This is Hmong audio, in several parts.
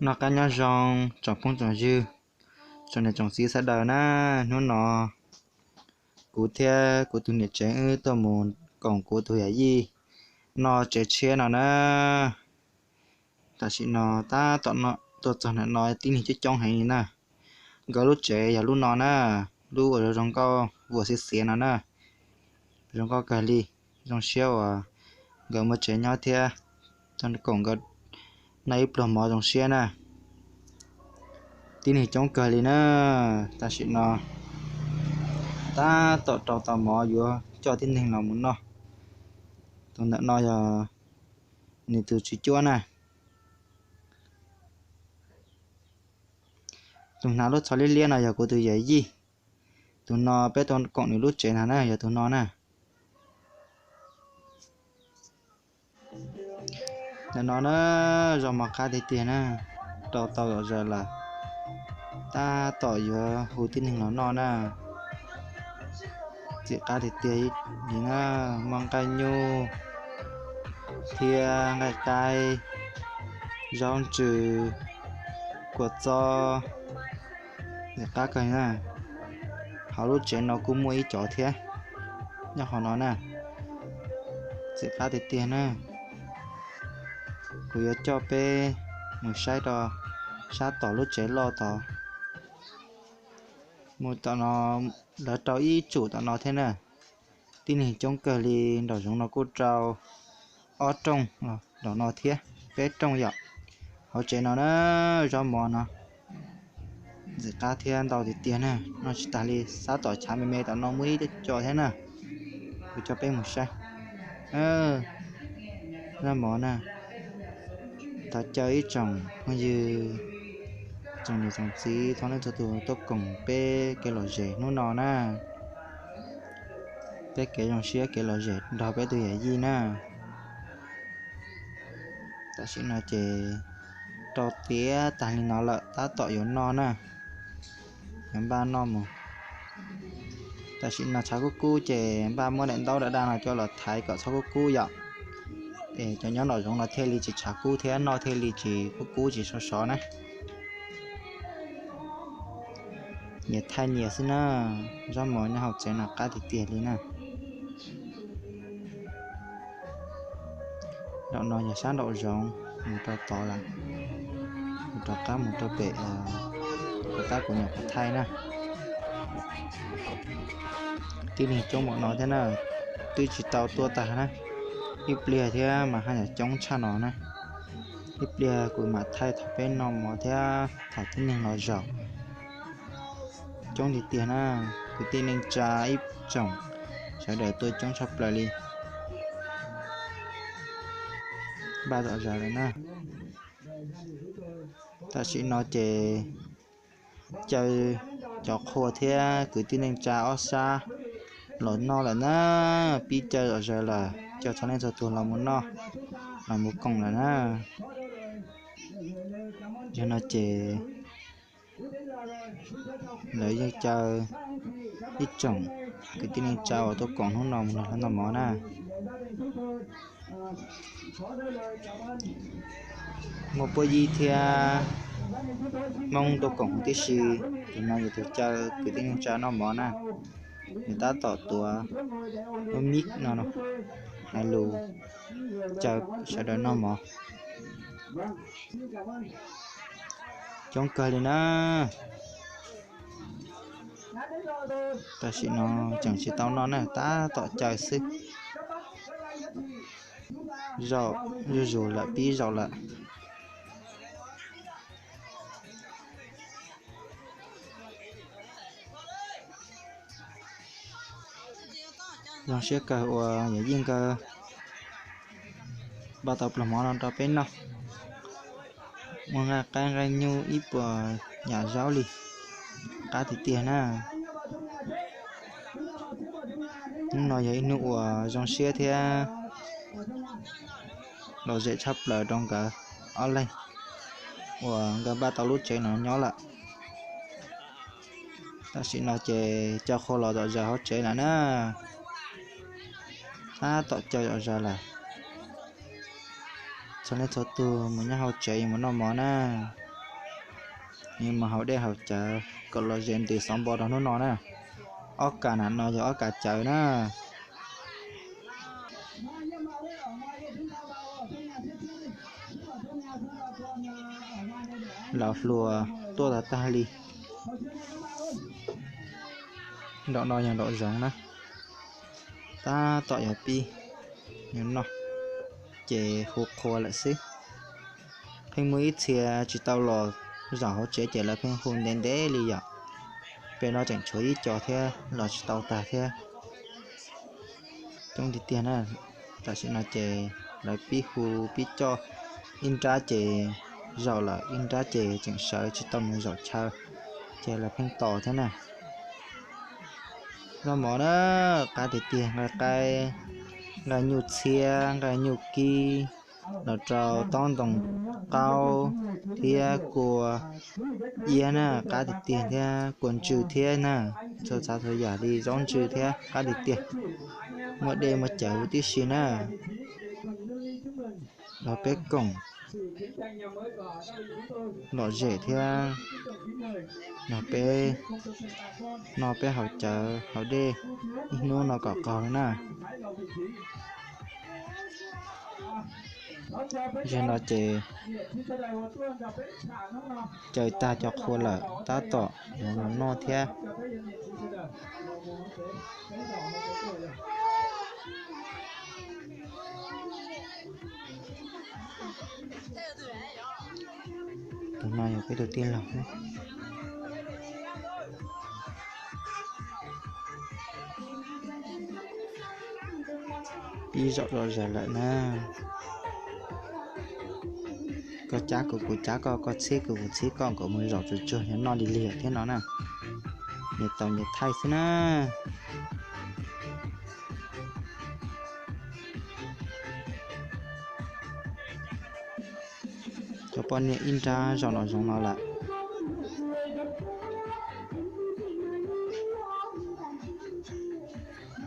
Noj qab nyob zoo tsoom phooj tsoom ywg, tsoom niam tsoom txiv sawv daws na. Hnub no kuv thiab kuv tus niam tsev wb tuaj mus koom kuv tus yawm yij noj tsev tshiab no na. Tam sim no tab tom tuaj txog ntawm no tib neeg coob coob heev li na. Nkawd lub tsev yog lub no na, lub uas zoo zoo nkauj uas xiav xiav no na. Zoo nkauj kawg li, zoo siab uas nkawd muaj tsev nyob thiab tau koom nkawd noj ib pluag mov zoo siab na. Tib neeg coob kawg li na. Tam sim no tab tom rau tau mov yuav coj tib neeg los mus noj. Tus ntawm no yog nws tus tswv cuab na. Tus hnav lub txho liab liab no yog kuv tus yawm yij. Tus no peb tuaj koom nws lub tsev ntag na, yog tus no na. Ntawm no na, zaub mov qab tiag tiag na, rau tau zom zaws lawm. Tab tom yuav hu tib neeg los noj na. Txiv qab tiag tiag li na, muaj nqaij nyuj thiab nqaij qaib, zaub ntsws, kua txob, txiv qab kawg na. Hauv lub tsev no kuj muaj ib cov thiab nyob hauv no na. Txiv qab tiag tiag na. Kuv yuav coj peb mus saib rau sab tom lub tsev loj tod. Mus tom no, lawv rau ib tsum tom no thiab na. Tib neeg coob kawg li, nraum zoov no kuj rau ob rooj los nraum no thiab, peb rooj yom. Hauv tsev no na, zaub mov no ntxim qab thiab ntau tiag tiag na, noj tsis tas li. Sab tom chav me me tom no muaj ib co thiab na, kuv coj peb mus saib. Zaub mov na, thov caw ib tsoom phooj ywg, tsoom niam tsoom txiv txhua leej txhua tus tuaj koom peb kev lom zem hnub no na. Peb kev zoo siab kev lom zem nrog peb tus yawm yij na. Tam sim no ces rau tiav tag li no lawm, tab tom yuav noj na, yuav npaj noj mus. Tam sim no tshav kub kub ces npaj muab daim ntaub daj daj no coj los thaiv kom txhob kub kub yom, es cov nyob nraum zoov no thiaj li tsis tshav kub thiab noj thiaj li tsis kub kub tsis sov sov na. Nyias thaij nyias xwb na. Zaub mov nyob hauv tsev no qab tiag tiag li na. Nraum no yog sab nraum zoov, mus rau tod lawm, mus rov qab mus rau pem, tab kuv nyuam qhuav thaij na. Tib neeg coob npaum no thiab na, twb tsis tau tuaj tag na, ib pliag thiab mas haj yam coob tshaj no na. Ib pliag kuv mam thaij thaum peb noj mov thiab thaum tib neeg los zaum. Coob tiag tiag na, kwv tij neej tsa ib tsoom sawv daws tuaj coob tshaj plaws li. Npaj zom zaws lawm na. Tam sim no ces caw cov qhua thiab kwv tij neej tsa ob sab los noj lawm na, pib caw zom zaws lawm, caw txhua leej txhua tus los mus noj, los mus koom lawm na. Yog no ces lawv yeej caw ib tsoom kwv tij neej tsa uas tuaj koom hnub no mus nrog lawv noj mov na. Muaj puab yib thiab Hmoob tuaj koom huv tib si, tus no yog tus caw kwv tij neej tsa noj mov na. Nws tab tom tuav lub mic no hais lus caw sawv daws noj mov. Coob kawg li na. Tam sim no tseem tsis tau noj na, tab tom caw xwb. Zaum zuj zus lawm, pib zaum lawm. Zoo siab kawg uas yawm yij nkawd npaj tau pluas mov no rau peb noj. Muaj nqaij qaib nqaij nyuj ib puas yam zaub li, qab tiag tiag na. Hnub no yog ib hnub uas zoo siab thiab lom zem tshaj plaws rau nkawd ob leeg uas nkawd npaj tau lub tsev no nyob lawm. Tam sim no ces caw qhua los zom zaws hauv tsev lawm na. Tab tom caw zom zaws lawm. Txhua leej txhua tus mus nyob hauv tsev mus noj mov na. Mus haus dej haus cawv kom lom zem ntws xov npo rau hnub no na. Ob kas na no yog ob kas cawv na. Laus hluas tuaj tag tag li. Nraum no yog nraum zoov na. Tab tom yuav pib noj ces hu qhua lawm xwb. Pheej muaj ib txhia tsis tau los zaum hauv tsev ces lawv pheej hu ntev ntev li yom. Pem no tseem tshuav ib co thiab los tsis tau tag thiab. Coob tiag tiag na. Tam sim no ces lawv pib hu pib coj, ib nrab ces zaum lawm, ib nrab ces tseem sawv tsis tau mus zaum chaw, ces lawv pheej tos thiab na. Zaub mov na, qab tiag tiag, nqaij qaib, nqaij nyuj txhiab, nqaij nyuj kib, los rau taub ntoo qaub thiab kua iab na, qab tiag tiag thiab kua ntswg thiab na. Txhua tsav txhua yam li zaub ntswg thiab qab tiag tiag. Muaj dej muaj cawv huv tib si na. Los peb koom lom zem thiab los peb noj peb haus cawv haus dej ib hnub no kom qaug na. Zaum no ces caw tag cov qhua lawm tab tom yuav mus noj thiab. Tus no yog peb tus tij laug. Pib zaum zom zaws lawm na. Koj cab kuv, kuv cab koj, koj txhib kuv, kuv txhib koj kom mus zaum tsuag tsuag noj lig lig thiab no na. Nyias tau nyias thaij xwb na. Cov poj niam ib nrab zaum nraum zoov no lawm.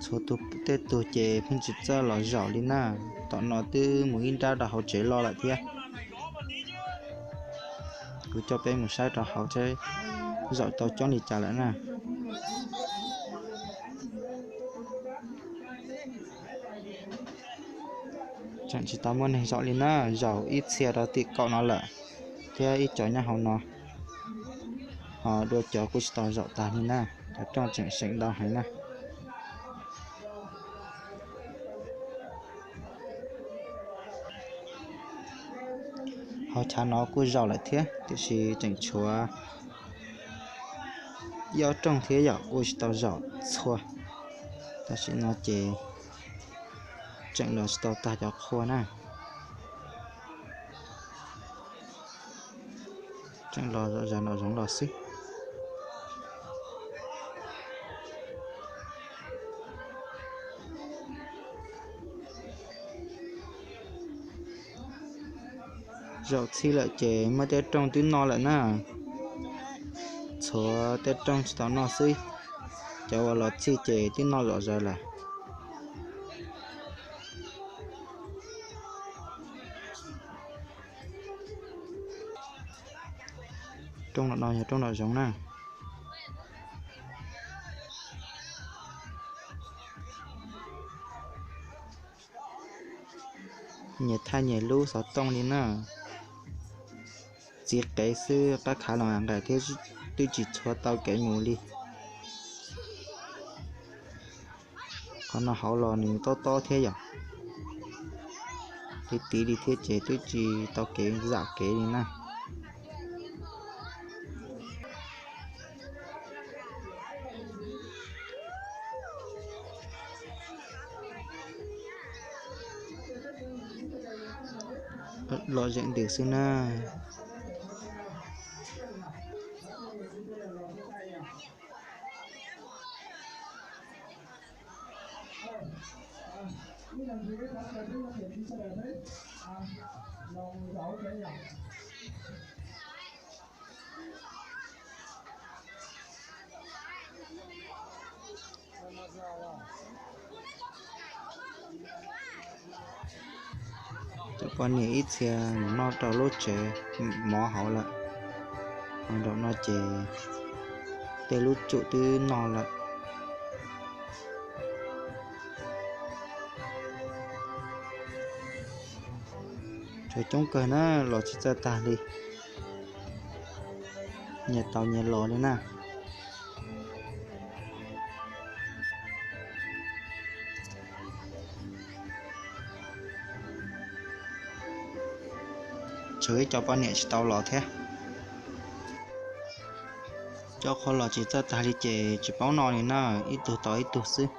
Txhua tus tej tug ces pheej tsis txawj los zaum li na. Tom no twb mus ib nrab rau hauv tsev loj lawm thiab. Kuv coj peb mus saib rau hauv seb zaum tau coob li cas lawm na. Tseem tsis tau muaj neeg zaum li na, zaum ib txhia rau tim kaum no lawm, thiab ib co nyob hauv no, ho dua cov kuj tsis tau zaum tag li na. Cov rooj tseem seem ntau heev na. Hauv chav no kuj zaum lawm thiab, tiam sis tseem tshuav ib ob rooj thiab yom, kuj tsis tau zaum txhua. Tam sim no ces tseem los tsis tau tag cov qhua na. Tseem los zom zaws nraum zoov los xwb. Zaum txhij lawm ces muaj tej rooj twb noj lawm na. Tshuav tej rooj tsis tau noj xwb, cov uas los txhij ces twb noj zom zaws lawm. Rooj no yog rooj nraum zoov na. Nyias thaij nyias lub xov tooj li na. Txiv qev xwb, qab khav los nqaim thiab, twb tsis tshua tau kev mus li. Qhov no hauv los nws tob tob thiab yom, tiv tiv li thiab ces twb tsis tau kev zam kev li na. Lom zem ntws xwb na. Cov poj niam ib txhia mus noj rau lub tsev mov hauv lawm. Nram no ces tej lub tsum twb no lawm. Tshuav coob kawg na, los tsis txawj tag li. Nyias tau nyias los li na. Tshuav ib co poj niam tsis tau los thiab. Cov qhua los tsis txawj tag li ces tsis paub noj li na, ib tug tau ib tug xwb.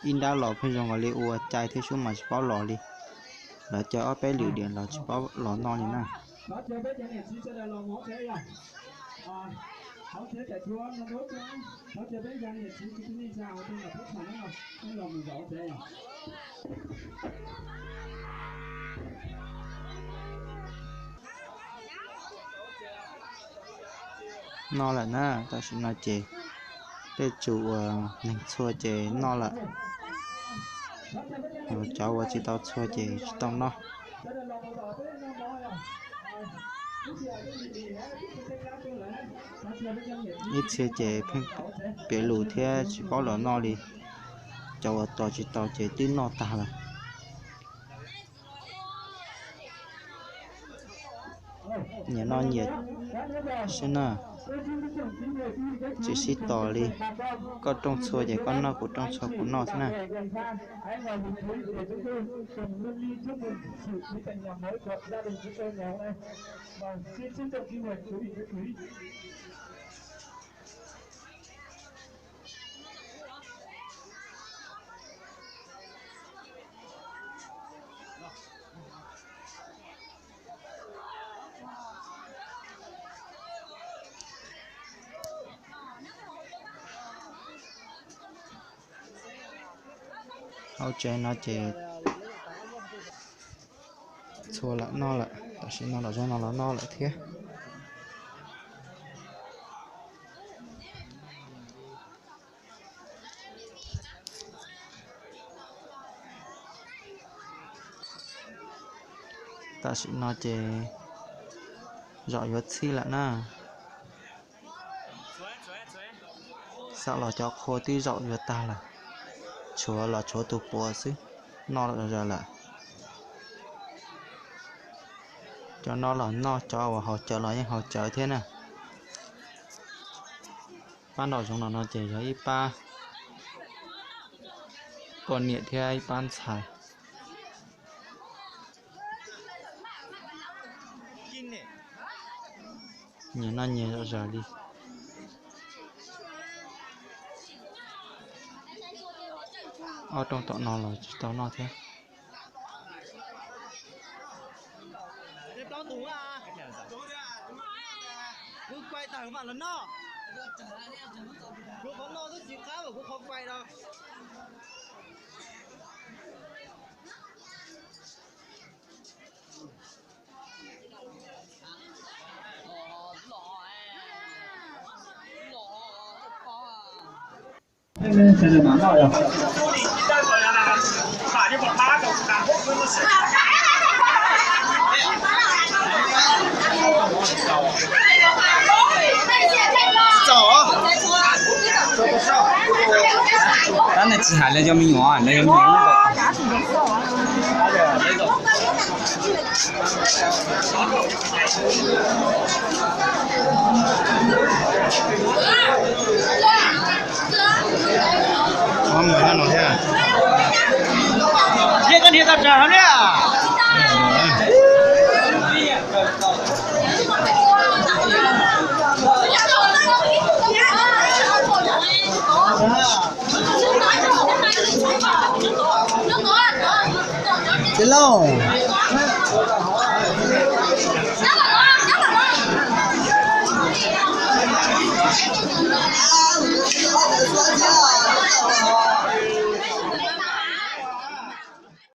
Ib nrab los pheej zoo nkaus li ua cai thiab sub mas tsis paub los li. Lawv caw ob peb lwm diam los tsis paub los noj li na. Noj lawm na, tam sim no ces tej tsum uas neeg txhua ces noj lawm. Cov uas tsis tau txhua ces tsis tau noj. Ib txhia ces pheej piav lus thiab tsis paub los noj li. Cov uas tos tsis tau ces twb noj tag lawm. Nyias noj nyias xwb na, tsis sib tos li. Koj rooj txhua ces koj noj, kuv rooj txhua kuv noj xwb na. Hauv tsev no ces txhua lam noj lawm, tam sim no los zoo no los noj lawm thiab. Tam sim no ces zaum yuav txhij lawm na. Xam los cov qhua twb zaum yuav tag lawm, tshuav los tshuav tus puav xwb, noj lawm zos lawm. Cov no los noj, cov uas haus cawv los yeej haus cawv thiab na. Pab nraum zoov no no ces yog ib pab poj niam thiab ib pab ntxhais. Nyias noj nyias zom zaws li. Ob rooj tom no los tsis tau noj thiab. Tab sis tsis hais li cov me nyuam, li cov me nyuam. Ua mus no thiab. Thiab koj niam tau tsawg hov thiab? Tij Lauj,